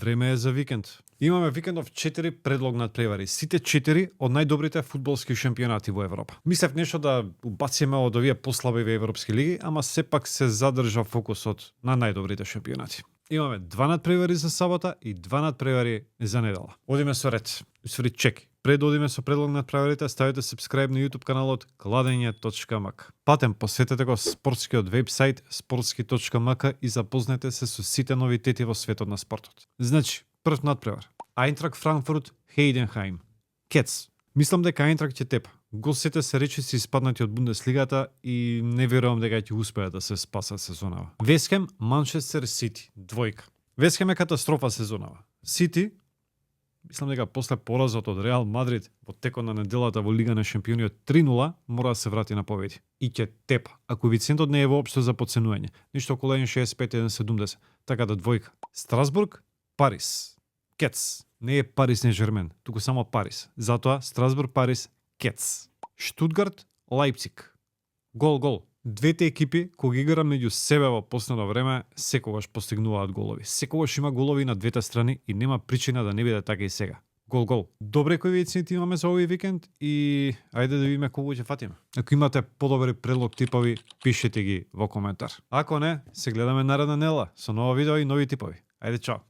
Време е за викенд. Имаме викендов 4 предлог надпревари. Сите 4 од најдобрите фудбалски шампионати во Европа. Мислев нешто да убациме од овие послабиви европски лиги, ама сепак се задржа фокусот на најдобрите шампионати. Имаме 2 надпревари за сабота и 2 надпревари за недела. Одиме со ред. Усвари чеки. Пред да одиме со предлог надпреварите, ставите subscribe на YouTube каналот Кладење.мк. Патем посетете го спортскиот вебсайт sportski.mk и запознайте се со сите новитети во светот на спортот. Значи, прв надпревар. Айнтрак Франкфурт, Хейденхайм. Кец. Мислам дека Айнтрак ќе тепа. Гостите се речиси испаднати од Бундеслигата и не верувам дека ќе успеат да се спасат сезонава. Вестхем, Манчестер Сити, двојка. Вестхем е катастрофа сезонава. Сити, мислам дека после поразот од Реал Мадрид во текот на неделата во Лига на шампиониот 3-0 мора да се врати на победи. И ќе тепа, а коефициентот не е воопшто за подценување. Ништо околу 1,65-1,70, така да двојка. Страсбург, Парис. Кец. Не е Парис не Жермен, туку само Парис. Затоа Страсбург, Парис, Кец. Штутгарт, Лајпциг. Гол. Двете екипи, кога игра меѓу себе во последно време, секогаш постигнуваат голови. Секогаш има голови на двете страни и нема причина да не биде така и сега. Гол. Добре коефициенти имаме за овој викенд и ајде да видиме колку ќе фатиме. Ако имате подобри предлог типови, пишете ги во коментар. Ако не, се гледаме наредна недела со ново видео и нови типови. Ајде, чао.